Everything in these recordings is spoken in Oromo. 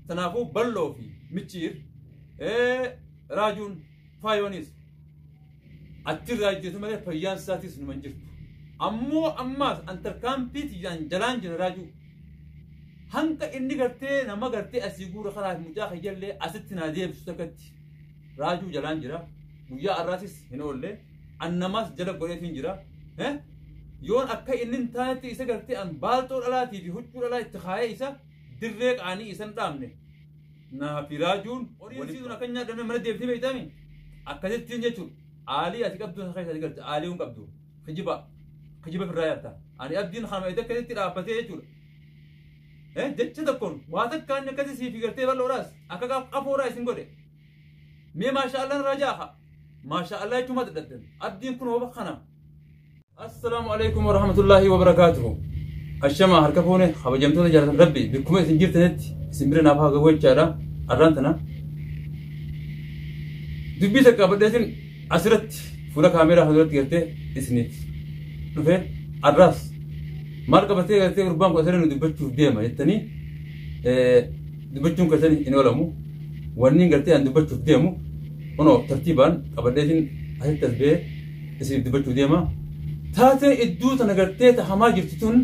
Tanaafuu Balloo fi Micciir, Raajuun, Faayoonis achirraa ijjeetu malee fayyaan isaatis numa hin jirtu. Ammoo ammaas an tarkaanfii tiyyaan jalaan jira Raajuu. Hanga inni gartee nama gartee asii guura kanaaf mucaa kiyyallee asitti naa deebisu takkatti Raajuu jalaan jira. Guyyaa har'aatis hin oolle. An namaas jala godheetiin jira. Yoon akka inni hin taanetti isa gartee an baalxoo dhalaatii fi huccuu dhalaa itti kaayee isa dirree qaanii isa hin dhaabne. Naa fi Raajuun horiin sii tun akka hin nyaadhamne mana deebitee beeytaami? Akkasittiin jechuudha. Aalii ati qabdu san keessa ati galcha. Aalii hin qabdu. Kijiba. Kijiba firraa yaabta. Ani abdiin kanuma edda akkasitti dhaabbatee jechuudha. Jecha tokkoon waa takka inni akkasii siif gartee bal'oodhaas akka qafoodhaa isin godhe. Mee maasha Allah irraa jaaha. Maasha Allah jechuun maal dadhabdan? Abdiin kun hoo kana. Assalaamu alaikum warahmatullaahi wabarakaatuhu. Ashamaa harka fuune kabajamtoota jaalatan rabbi bikkuma isin jirtanitti isin bira naaf haa gahu jechaadha. Arraan tana dubbii takka qabadheetin asirratti fuula kaameeraa fuulduratti gartee isiniif dhufe arraas maal qabatee gartee gurbaan kun asirra nu dubbachuuf deema jettanii dubbachuun keessan hin oolamu. Wanni gartee an dubbachuuf deemu kunoo tartiibaan qabadheetin asitti as ba'ee isiniif dubbachuu deema. Taateen idduu tana gartee tahamaa jirti tun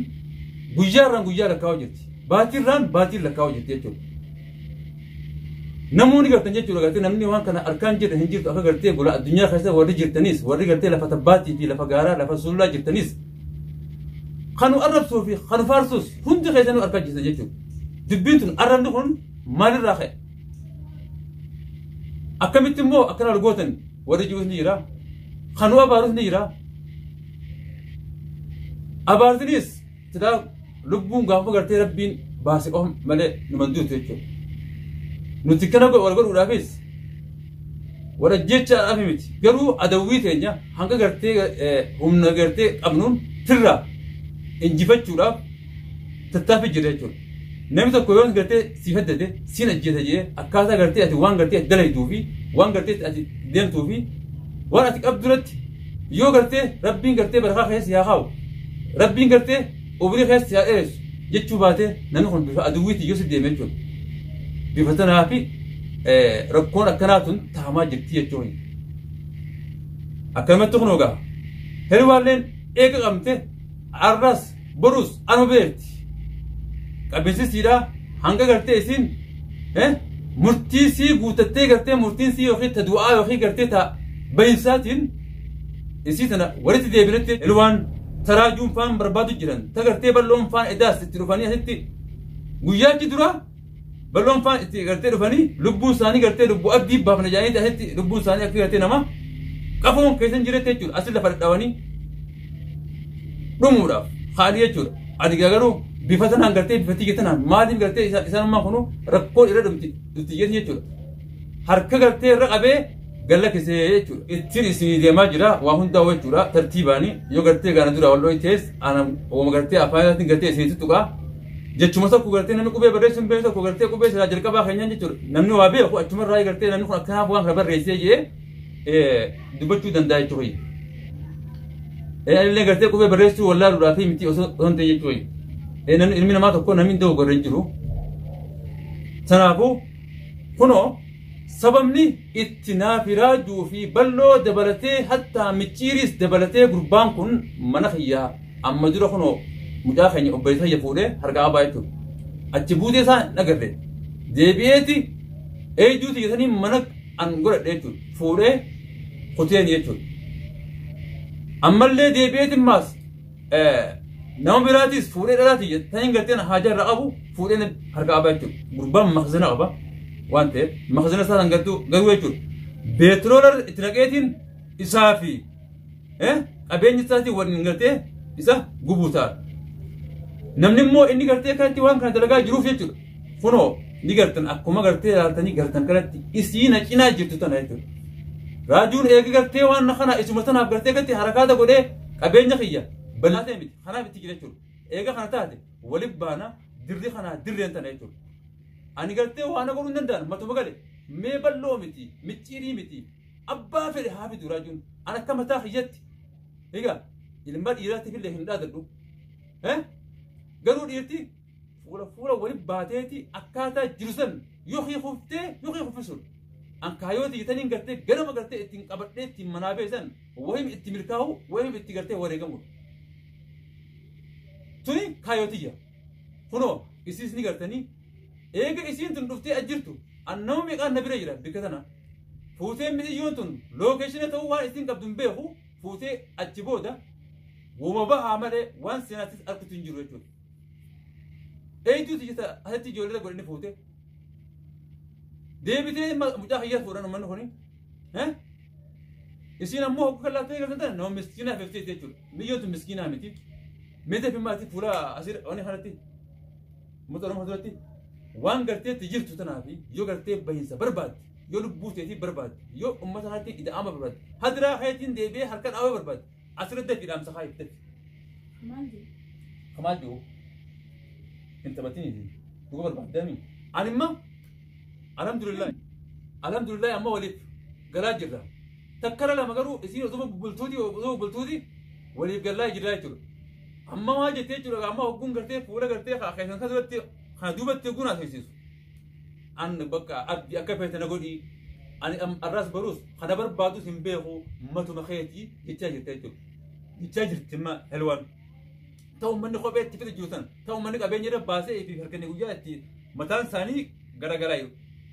guyyaarraan guyyaa lakkaa'u jirti. Baatiirraan baatiin lakkaa'u jirti jechuudha. Namoonni gartan jechuudha gartee namni waan kana arkaan jirre hin jirtu akka gartee gola addunyaa keessa warri jirtanis warri gartee lafa tabbaatii fi lafa gaaraa lafa sululaa jirtanis kanu arrabsuu fi kanu faarsuus hundi keessanuu arkaa jirtan jechuudha. Dubbiin tun arrabni kun maalirraa ka'e? Akkamitti immoo akkana wal gootan warri jiruus ni jira. Kanu abaarus ni jira. Abaartinis silaa lubbuun gaafa gartee rabbiin baase qofa malee numan duutu jechuudha. Nuti kana wal godhuudhaafis wal ajjeechaadhaaf miti. Garuu adawwii teenya hanga gartee humna gartee qabnuun tirraa injifachuudhaaf tattaaffii jira jechuudha. Namni tokko yoo gartee si haddate siin ajjeesa jedhee akkaataa gartee ati waan gartee ati dalayduu fi waan gartee ati deemtuu fi waan ati qabdu irratti yoo gartee rabbiin gartee barakaa keessa si haa kaa'u rabbiin gartee umrii keessa si haa dheeressu jechuu baatee namni kun bifa aduwwiitiin yoo si deeme jechuudha. Bifa tanaa fi rakkoon akkanaa tun taamaa jirti jechuudha. Akkanumatti kun ogaa hirwaalleen eega qabamte arras borus anuma beekti. Qabinsi siidhaa hanga gartee isiin murtii sii guutattee gartee murtiin sii yookiin ta du'aa yookiin gartee ta bayinsaatiin isii tana walitti deebinetti ilwaan taraa juunfaan barbaadu jiran ta gartee bal'oon faan edaas itti dhufanii asitti guyyaachi dura bal'oon faan itti gartee dhufanii lubbuun isaanii gartee lubbuu abdii baafna jedhanii asitti lubbuun isaanii akka gartee nama qafoon keessan jiretti jechuudha asi lafa dhadhawanii dhumuudhaaf haali jechuudha. Ani garuu bifa tanaan gartee bifa tiyya tanaan maaliif gartee isaanummaa kunu rakkoon irra dhumti dhufti jechuudha. Harka gartee irra qabee galla kisee jechuudha. Ittiin isinii deemaa jira waa hundaa jechuudha tartiibaani yoo gartee gaana dura wal dhoytees ana wama gartee afaan isaatiin gartee isinii tuttuqaa. Jechuma tokko gartee namni qubee barreessuu hin beeku tokko gartee qubee silaa jalqabaa keenyaan jechuudha. Namni waa beeku achumarraa gartee namni kun akkanaaf waan kana barreessee jee dubbachuu danda'a jechuudha. Anillee gartee qubee barreessuu wallaaluudhaa fi miti osoo hin ta'in jechuudha. Namni ilmi namaa tokko namni hin dogoggorre hin jiru. Kanaafuu kunoo sababni itti naafi raajuu fi bal'oo dabalatee hattaa micciiriis dabalatee gurbaan kun mana kiyyaa amma dura kunoo mucaa keenya obboleessa kiyya fuudhee harka qabaa jechuudha. Achi buutee isaa hin agarre. Deebi'eeti eeyduu tiyya sanii mana an godhadhe jechuudha. Fuudhee kuteen jechuudha. Ammallee deebi'eeti maas nama biraatis fuudhee dhalaa tiyya taniin garteen haajaa irraa qabu fuudhee harka qaba jechuudha. Gurbaan makzina qaba waan ta'eef makzina isaa san gartuu garuu jechuudha. Beetiroola itti naqeetiin isaa fi qabeenya isaatiin waliin gartee isa gubuu ta'a. Namni immoo inni gartee kanatti waan kana dalagaa jiruuf jechuudha. Kunoo ni gartan akkuma gartee ilaaltanii gartan kanatti isii na cinaa jirtu tana jechuudha. Raajuun eega gartee waan kana isuma tanaaf gartee gatti harakaata godhee qabeenya kiyya bal'aa ta'e miti kanaaf itti jira jechuudha. Eega kana taate waliin baana dirri kanaa dirreen tana jechuudha. Ani gartee waan godhuu hin danda'an matuma gale mee bal'oo miti micciirii miti abbaa fedhe haa fidu raajuun an akka mataa kiyyatti egaa ilma dhiiraatiif illee hin dhaadadhu. Garuu dhiirti Fuula fuula wali baateeti akkaataa jiru san yoo kuftee yoo kuffisuun. An kaayooti jetaniin gartee ganama gartee ittiin qabadhee ittiin manaa beesan wahim itti milkaa'u wahim itti gartee wareegamudha. Tuni kaayootiyya. Kunoo isiis ni gartanii eega isiin tun dhuftee ajjirtu an nama meeqaan na bira jira bikka tana. Fuutee mi'iyyoon tun lookeeshina ta'uu waan isiin qabdu hin beeku fuutee achi booda woma bahaa malee waan seenaattis argitu hin jiru jechuudha. Eeyituuti jeta asitti ijoollee godhanii fuutee. Deebitee mucaa kiyyaa fuudhan uummanni kuni. Isiin ammoo hoggaa laattee galtan tana nama miskiinaa feftee jechuudha. Miyyoon tun miskiinaa miti. Meeta fi maatii fuula asir waan kanatti uummata Oromoo duratti waan garteetti jirtu tanaa fi yoo gartee bahiinsa barbaadde yoo lubbuu teetii barbaadde yoo uummata kanatti ida'ama barbaadde hadiraa keetiin deebi'ee harka dhaabee barbaadde asirratti dafi dhaamsa haa itti. Maal jedhu? Kamaal jiru hin taphatiniiti dhuga barbaaddaami. Ani imma alhamdulillah alhamdulillah amma waliif galaa jirra. Takkara lama garuu isiin osoo bultuuti osoo bultuuti waliif galaa jirra jechuudha. Amma maa jettee jechuudha amma hogguun gartee fuula gartee keessan kan duratti kana duubatti hogguun haasofsiisu. An bakka abdii akka feete na godhii ani arraas baruus kana barbaadus hin beeku matuma keetii jechaa jirte jechuudha. Jechaa jirti imma helwaan. Ta'u manni kophee itti fide jiru sana ta'u manni qabeenya irra baasee fi halkanii guyyaa itti mataan isaanii garaagaraa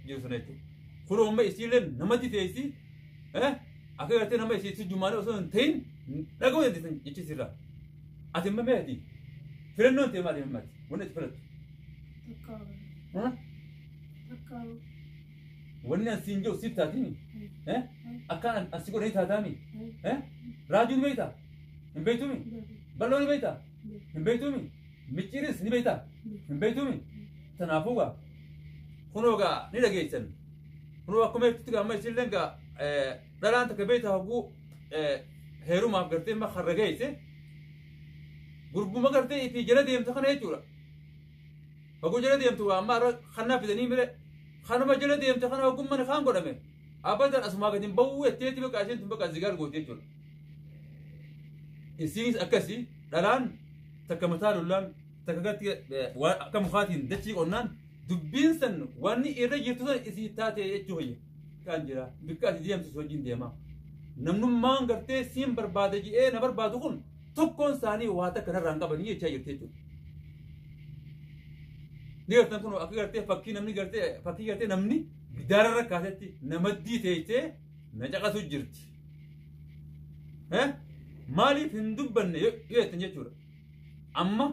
jiru sana jechuudha. Kun amma isiillee namatti teessi akka gartee nama isiitti jumaanii osoo hin ta'in dhaga'uu dandeessan jechisiirraa. Ati imma meeti filannoon ta'e maali himmati wanni itti filattu. Takka. Takka. Wanni an siin jiru siif taatimi akkaan an si godhanii taataami raajuu ni beektaa hin beektuumi bal'oo ni beektaa hin beektuumi micciiris ni beektaa hin beektuumi tanaafuu gaa kunoo gaa ni dhageessan kunoo akkuma ibsitti gaa amma isillee gaa dhalaan takka beektaa hogguu heerumaaf gartee ma harra geesse gurbuma gartee ifi jala deemtu kana jechuudha. Hogguu jala deemtu waa amma kannaa fidanii mire kanuma jala deemte kana hoggummaan kaan godhame abadan asumaa gadi hin ba'uu jetteeti bakka isheen tun bakka zigaar goote jechuudha. Isiinis akkasii dhalaan takka mataa lollaan takka gatti waan akka mukaatiin dachii qonnaan dubbiin san wanni irra jirtu san isii taate jechuu hoyya. Kan jira bikka ati deemtu wajjin deema. Namnummaan gartee siin barbaada jedhee na barbaadu kun tokkoon isaanii waa takka narraa hin qabanii jechaa jirti jechuudha. Ni gartan kun akka gartee fakkii namni gartee fakkii gartee namni gidaararra kaasetti namaddii teessee na caqasu jirti. Maaliif hin dubbanne yoo jettan jechuudha. Amma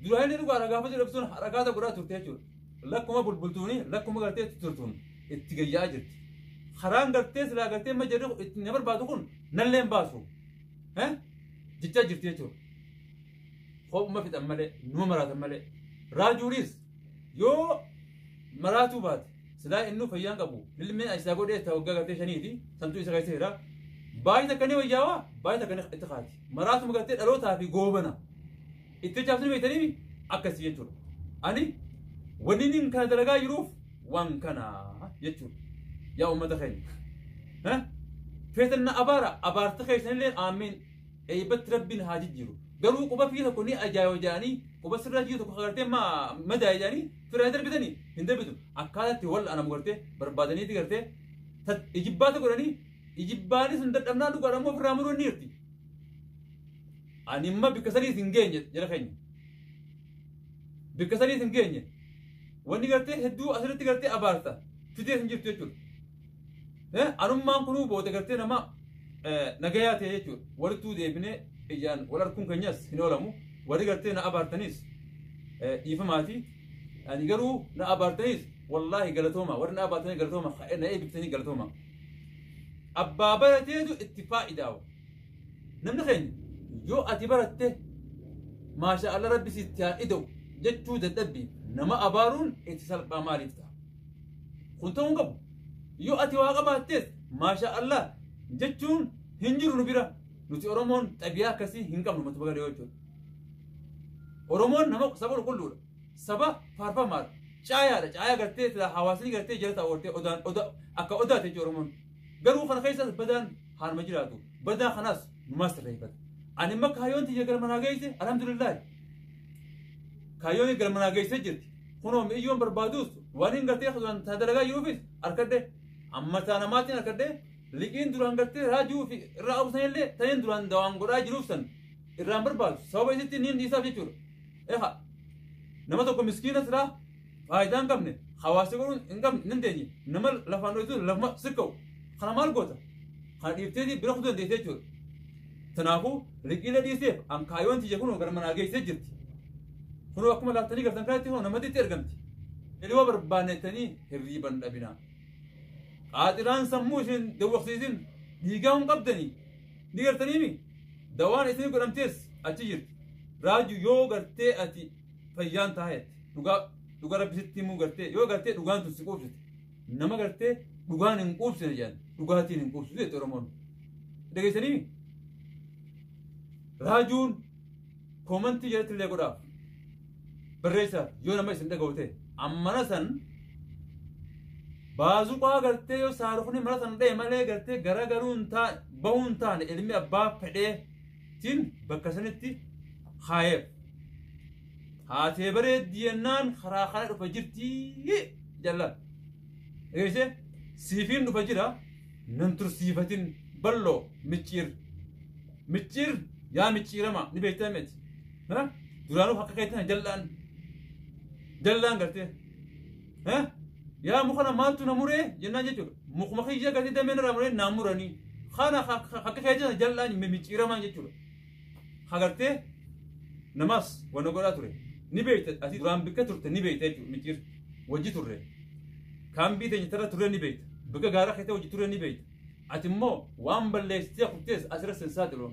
duraan inni dhugaadha gaafa jedhu sun harakaata godhaa turte jechuudha. Lakkuma bulbultuuni lakkuma gartee itti turtuun itti gayyaa jirti. Karaan gartee silaa gartee amma jedhu itti na barbaadu kun nallee hin baasu. Jechaa jirti jechuudha. Kophuma fixan malee numa maraatan malee. Raajuunis yoo maraatuu baate silaa inni fayyaan qabu ilmeen isaa godhee ta'u waggaa gartee shaniiti santuu isa keessa jira. Baay'ee takka ni wayyaawaa baay'ee takka ni itti kaati. Maraatuma gartee dhalootaa fi goobana. Itti caabsanii beektanii akkasii jechuudha. Ani wanni inni kana dalagaa jiruuf waan kana jechuudha. Yaa uummata keenya. Feetan na abaara abaarta keessanillee aamiin eebbatti rabbiin haa jijjiiru. Garuu quba fi tokko ni ajaa'iba jedhanii quba sirraa jiru tokko gartee madaa'e jedhanii firaa darbitanii hin darbitu. Akkaataatti wal anamu gartee barbaadaniiti gartee ijibbaata godhanii ijibbaanis hin dadhabnaa dhugaadha ammoo ofirraa muruu ni jirti. Ani imma bikka saniis hin geenye jala keenya. Bikka saniis hin geenye. Wanni gartee hedduu asirratti gartee abaarta fidee hin jirtu jechuudha. Anummaan kunuu booda gartee nama nagayaa ta'e jechuudha. Walittuu deebinee ijaan wal arguun keenyas hin oolamu. Warri gartee na abaartanis dhiifamaati. Ani garuu na abaartanis wallaahi galatooma. Warri na abaartanii galatooma. Na eebbiftanii galatooma. Abbaa barateetu itti faa'idaawu. Namni keenya yoo ati baratte maasha Allah rabbi sitti haa ida'u jechuu dadhabbii nama abaaruun itti salphaa maaliif ta'a? Kun ta'uu hin qabu. Yoo ati waa qabaattees maasha Allah jechuun hin jiru nu bira. Nuti Oromoon xabiyaa akkasii hin qabnu mata bagadee jechuudha. Oromoon nama saba qulqulluudha. Saba faarfamaadha. Caayaadha. Caayaa gartee hawaasni gartee jala taa'u gartee odaan oda akka odaate jechuudha Oromoon. Garuu kana keessas badaan haanuma jiraatu. Badaa kanaas numaas sirreeffata. Ani imma kaayyoon tiyya gara manaa geesse alhamdulillah. Kaayyoon galmanaa geessee jirti. Kunoo mi'iyyoon barbaadus waan hin gartee duraan dalagaa jiruufis harkadde amma taa namaatiin harkadde liqiin duraan gartee raajuu fi irraa abusan illee taniin duraan dawaan godhaa jiruuf san irraan barbaadu sababa isitti niin dhiisaaf jechuudha. Eha nama tokko miskiina silaa faayidaa hin qabne hawaasa godhuun hin qabne hin dandeenye nama lafaan dho'isu lafuma sikka'u kana maal goota kana dhiifteeti bira kutuu dandeessee jechuudha. Kanaafuu liqiilee dhiiseef an kaayyoon tiyya kunoo gara manaa geessee jirti. Kunoo akkuma laaftanii gartan kanatti kunoo namatti itti ergamti. Ilma barbaannettanii hirriiban dhabinaa. Qaaxiraan sammuu isin dawwaqsiisin dhiigaa hin qabdanii ni gartaniimi dawaan isin godhamtees achi jirti. Raaju yoo gartee ati fayyaan taa'etti dhugaa dhugaa rabbi sitti himuu gartee yoo gartee dhugaan tun si quubsite nama gartee dhugaan hin quubsine jedhan dhugaatiin hin quubsitu jette Oromoon. Dhageessaniimi? Raajuun koomantii jalatti illee godhaaf barreessaaf yoo nama isin dhaga'u ta'e ammana san baazuqaa gartee yoo saarufni mana san dha'e malee gartee garagaruu hin taane bahuu hin taane ilmi abbaa fedheetiin bakka sanitti kaayeef. Haatee bareeddii jennaan karaa kana dhufa jirtii jalla. Dhageessee siifiin dhufa jira nan tursiifatin balloo micciir. Micciir yaa micciirama ni beektaa miti. Duraanuu akka keetti jallaan jallaan gartee. Yaa mukana maaltu na muree jennaan jechuudha. Mukuma kiyya gartee dameen irraa muree naa muranii. Kana akka keetti jallaan micciiramaan jechuudha. Hagartee namaas wanna godhaa ture. Ni beekta ati duraan bikka turte ni beekta jechuudha micciir wajji turre. Kaambii teenya tarra turre ni beekta. Bikka gaara keettee wajji turre ni beekta. Ati immoo waan balleessitee kuttees asirra sin saaxilu.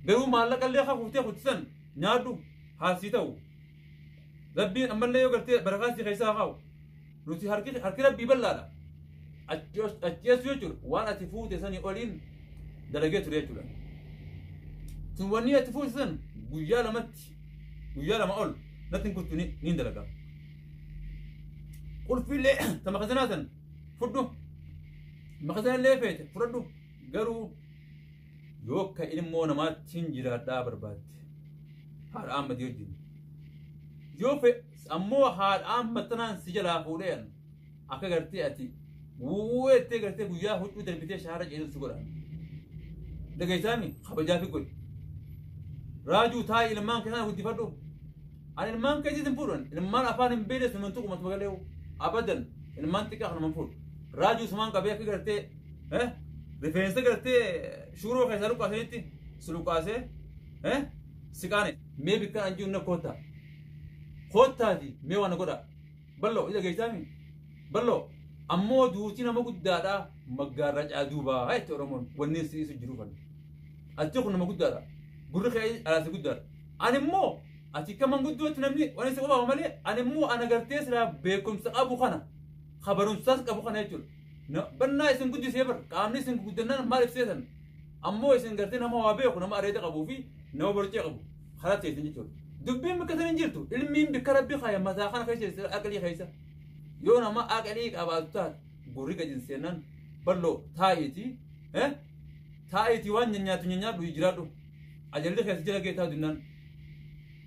Garuu maallaqa illee haa kuttee kuttisan nyaadhu haasii ta'u. Rabbiin ammallee yoo gartee barakaa si keessaa haa kaa'u. Nuti harki rabbii bal'aadha. Achi jechuudha waan ati fuute sanii oliin dalagee ture jechuudha. Tun wanni ati fuute san guyyaa lamatti guyyaa lama ol natti hin kuttu ni dalaga. Qulfiillee ta makasanaa san fudhu. Makasanallee feete fudhadhu garuu yoo akka ilmoo namaatti hin jiraadhaa barbaadde haadha Ahmad wajjin. Yoo fe ammoo haadha Ahmad tanaan si jalaa fuudheen akka gartee ati wuuweettee gartee guyyaa huccuu darbitee shaara ceesu si godha. Dhageessaami kabajaa fi godhi. Raajuu taa'i ilmaan keessaan guddifadhu. Ani ilmaan keessiis hin fuudhan. Ilmaan afaan hin beekne suman tuqu matuma galee abadan ilmaan xiqqaa kanuma hin fuudhu. Raajuu sumaan qabee akka gartee rifeensa gartee shuuroo keessaa luqqaasanitti si luqqaasee si qaane mee bikkaan an jiru na koottaa. Koottaati mee waan godha. Balloo ija geessaami. Balloo ammoo duutii nama guddaadhaa maggaarraa caaduubaa jette Oromoon wanni si isu jiru fan. Ati kun nama guddaadha. Gurri kee alaasi guddaadha. Ani immoo ati akka manguddootti namni waan isa qofaama malee ani immoo ana gartee silaa beekumsa qabu kana kabarumsaas qabu kana jechuudha. Bannaa isin guddisee bar qaamni isin guddannaan maal ibseetan ammoo isin gartee nama waa beeku nama areeda qabuu fi nama borcee qabu karaa teessan jechuudha. Dubbiin bakka san hin jirtu ilmiin bikka rabbi kaaya mataa kana keessa jirti aqlii keessa. Yoo nama aqlii qabaatu taate gurri gadi hin seennan balloo taa'iitii taa'iitii waan nyaatu nyaadhu jiraadhu. Ajalli keessa jala geetaa dunnaan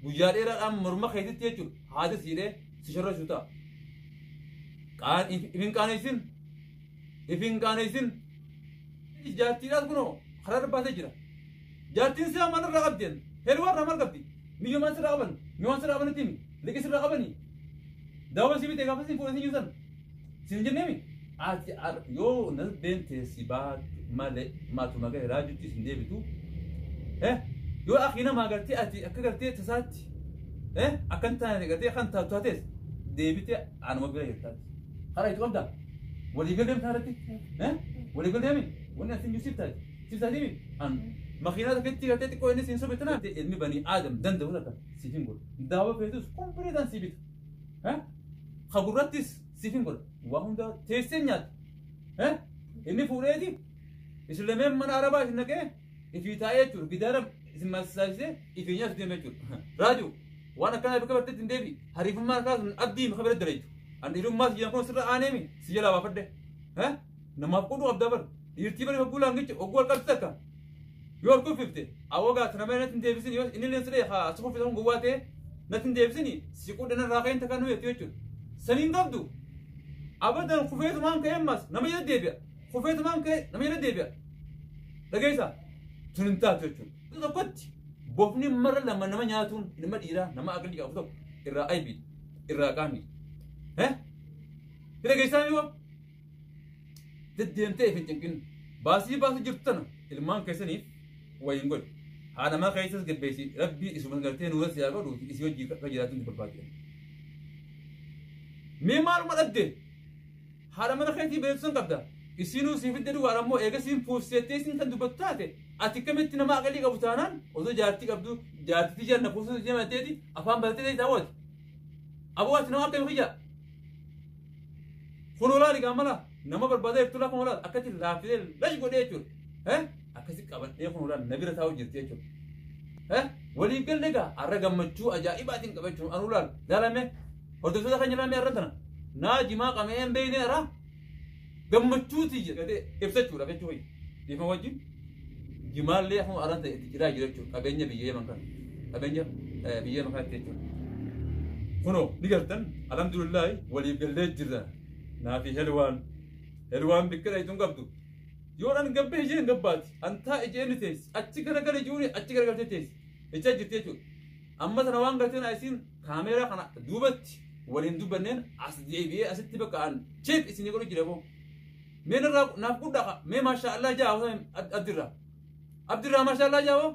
guyyaa dheeraadhaan morma keetitti jechuudha haati siidhee si sharrashu ta'a. Ifin qaaneessin ifin qaaneessin jaartiidhaas kunoo karaa irra baasee jira. Jaartiin siraa maal irraa qabdeen helwaa irraa maal qabdi miyyoomaan sirraa qaban miyyoomaan sirraa qabanitti himi liqii sirraa qabanii daawwan si bitee gaafa siin fuudhanii jiru sin jenneemi ati yoo nasbeen teessi baatu malee maatuma gahe raajutti sin deebitu yoo akii namaa gartee ati akka gartee tasaatti akka hin taane gartee kan taatu taates deebitee anuma bira jirtaati. Karaa itti qabdaa walii galdeem taarratti walii galdeemi wanni asin jiru siif taati siif taatiimi an makiinaa takkitti gartee xiqqoo inni siin sobe tanaa ilmi banii aadam danda'u takka siif hin godhu daawa feetus kompiitaan sii bita hagurrattis siif hin godhu waa hunda teessee nyaata inni fuudheeti isin lameen mana arabaa isin naqee ifii taa'ee jechuudha gidaara isin masaasisee ifii nyaatu deema jechuudha raajuu waan akkanaa bakka barteetti hin deebi hariifummaa harkaa sun abdii maka bira dareetu an dhiirummaa si jedhan kun sirra aaneemi si jalaa baafadhe namaaf quduu qabdaa bar dhiirtii bari hogguu laangicha hogguu wal qabsi takka yoo wal kuffifte awwagaa tana mana hin deebisin yoo inni illee siree haa si kuffisa kun gowwaa ta'e Natti hin deebisini si qudhana irraa ka'een takka nu jettu jechuudha. Saniin qabdu abadan kufeetumaan ka'ee ammas nama jala deebi'a. Kufeetumaan ka'ee nama jala deebi'a. Dhageessaa tun hin taatu jechuudha. Tokkotti bofni mara lama nama nyaatuun ilma dhiiraa nama aqlii qabu tokko irraa aybiidha irraa qaamiidha. Dhageessaa yoo deddeemtee hin cinqin baasii baasu jirtu tana ilmaan keessaniif wayiin godhi. Haadha mana keessas gabbeessi rabbii isuma gartee nuura siyaa godhu isii hojii akka jiraatu ni barbaadu. Mee maaluma dhabde haadha mana keetii beeksisuun qabda. Isinuu siif fidde duwwaadha immoo eega siin fuufseettee isin kan dubbattu taate ati kamitti nama aqalii qabu taanaan osoo jaartii qabdu jaartitti janna fuufsuu deematteeti afaan barattee ta'e taawwati. Aboo ati nama akkamii kiyya? Kun olaali gaamala nama barbaadee jirtu lafa olaal akkatti laaffisee lash godhee jechuudha. Akkasi qabadhee kun olaal na bira taa'u jirti jechuudha. Waliif galle egaa har'a gammachuu ajaa'ibaatiin qabachuun anu laal laalame hordoftoota keenya laalame har'a tana naa jimaa qamee hin beekne har'a gammachuuti jedhee ibsachuudhaaf jechuudha. Dhiifama wajjin jimaallee akkuma har'a ta'e itti jiraa jira jechuudha qabeenya biyya Yemen kana qabeenya biyya Yemen kanatti jechuudha. Kunoo ni gartan alhamdulillahi waliif gallee jirra naafi helwaan helwaan bikka dhayituun qabdu. Yoo an gabbee isheen gabbaati an taa isheen ni teessi achi garagale jiruuni achi garagaltee teessi jechaa jirti jechuudha. Amma sana waan garteen isiin kaameeraa kana duubatti waliin dubbanneen as deebi'ee asitti bakka an cheek isinii godhu jira boo. Mee narraa naaf guddaa mee maashaa Allah jaa abdirraa. Abdirraa maashaa Allah jaa boo.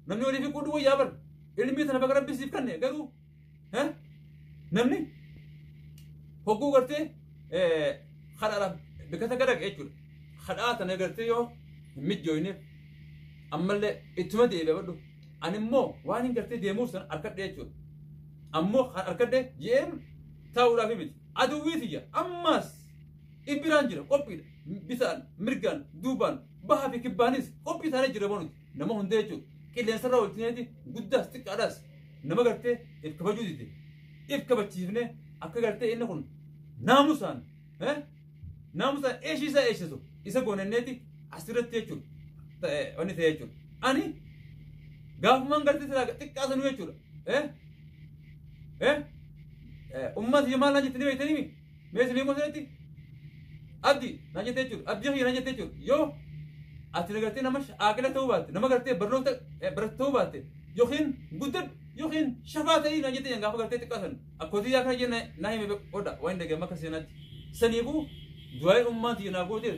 Namni waliif qudhu wayyaa bar. Ilmii tana bakka rabbi siif kenne garuu namni hogguu gartee kadhaadhaaf bikka takka dhaqe jechuudha. Kadhaa tana gartee yoo hin mijjooyneef ammallee ittuma deebi'e badhu. Ani immoo waan hin gartee deemuuf sana harkadhe jechuudha. Ammoo harkadhe je'een taa'uudhaaf miti. Aduwwii tiyya ammas ibbiraan jira qophiidha. Bitaan mirgaan duubaan bahaa fi kibbaanis qophii taanee jira bonuti. Nama hundee jechuudha. Qilleensarraa wajjineeti guddaas xiqqaadhaas nama gartee if kabajuu dide. If kabachiifnee akka gartee inni kun naamusaan naamusaan eeshiisaa eeshisu isa goonenneeti asirratti jechuudha. Wanni ta'e jechuudha. Ani gaafumaan gartee silaa xiqqaa sanuu jechuudha. Ummata maal naan jettanii beektanii mee isin immoo asirratti abdii naan jettee jechuudha. Abdii kiyya naan jettee jechuudha. Yoo ati gartee nama aaqila ta'uu baatte nama gartee barnoota barate ta'uu baatte yookiin guddadhu yookiin shafaa ta'ii naan jettee gaafa gartee xiqqaa san akkootii yaa kana jenne naa hime godha waan dhagee akka seenaatti. Saniifuu du'aa ummaan tiyya naa gootee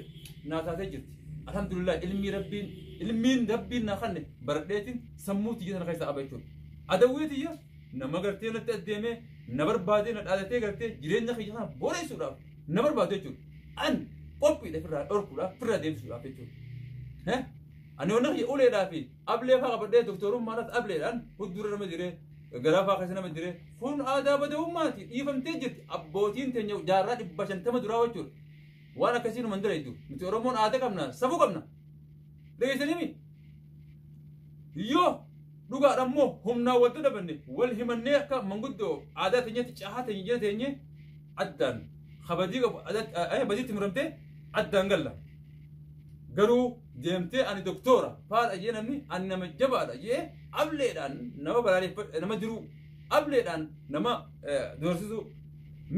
naa taatee jirti. Alhamdulillah ilmii rabbiin ilmiin rabbiin naa kanne baradheetiin sammuu tiyya sana keessa qaba jechuudha. Adawwii tiyya nama gartee natti addeemee na barbaadee na dhaadatee gartee jireenya kiyya kana boreessuudhaaf na barbaadu jechuudha. An qophiidha firraa dhorkuudhaaf firraa deebisuudhaaf jechuudha. Ani wanna kiyya uleedhaa fi ablee fa'aa qabadhee doktorummaadhaaf ableedhaan fuuldura nama jiree garaa fa'aa keessa nama jiree kun aadaa badawummaati dhiifamtee jirti abbootiin teenya jaarraa 550 duraa jechuudha. Waan akkasii nu mandara jechuudha. Nuti Oromoon aadaa qabna safuu qabna. Dhageessanii yoo dhugaadha immoo humnaan walitti dhabanne wal himannee akka manguddoo aadaa teenyatti caahaa teenya jala teenye addaan kabadii qabu badiitti muramtee addaan galla. Garuu deemtee ani doktora faadha jee namni ani nama jabaadha jee ableedhaan nama balaaleffadha nama jiruu ableedhaan nama doorsisuu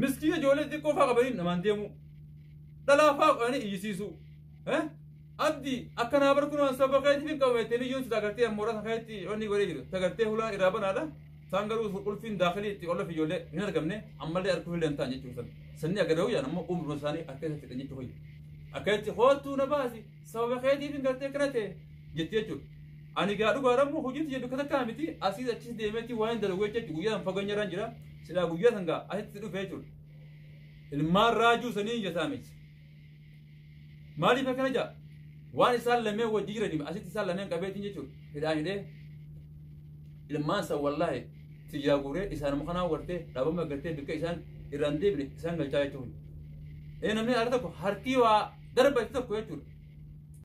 miskiina ijoollee xiqqoo faa qabanii namaan deemuu dhalaa faa qabanii iyyisiisuu. Abdii akkanaa barkuun sababa keetiif hin qabu jettee iyyuun si tagartee mooraa sana keessatti wanni godhee jiru tagartee hulaa irraa banaadha. Isaan garuu qulfiin daakilii itti olof ijoollee hin argamne ammallee arguu illee hin ta'an jechuudha. Sanni agaruu yaan ammoo umruma isaanii akka isa fedhan jechuudha. Akka itti hoottuu na baasi sababa keetiif hin gartee kana ta'e jettee jechuudha. Ani gaa dhugaadha immoo hojiitti jedhu akka takkaa miti asiis achis deemeetti waan hin dalagu jechuudha guyyaa san fagoon yaraan jira silaa guyyaa san gaa asitti dhufe jechuudha. Ilmaan raajuu sanii jataa miti. Maaliif akkana jaa? Waan isaan lameen wajji jiraniif asitti isaan lameen qabeetiin jechuudha. Hidhaan hidhee ilmaan san wallaahi tiyyaa guuree isaanuma kanaa wartee dhaabama gartee bikka isaan irraan deebine isaan galchaa jechuudha. Namni harka tokko harkii waa darbate tokko jechuudha.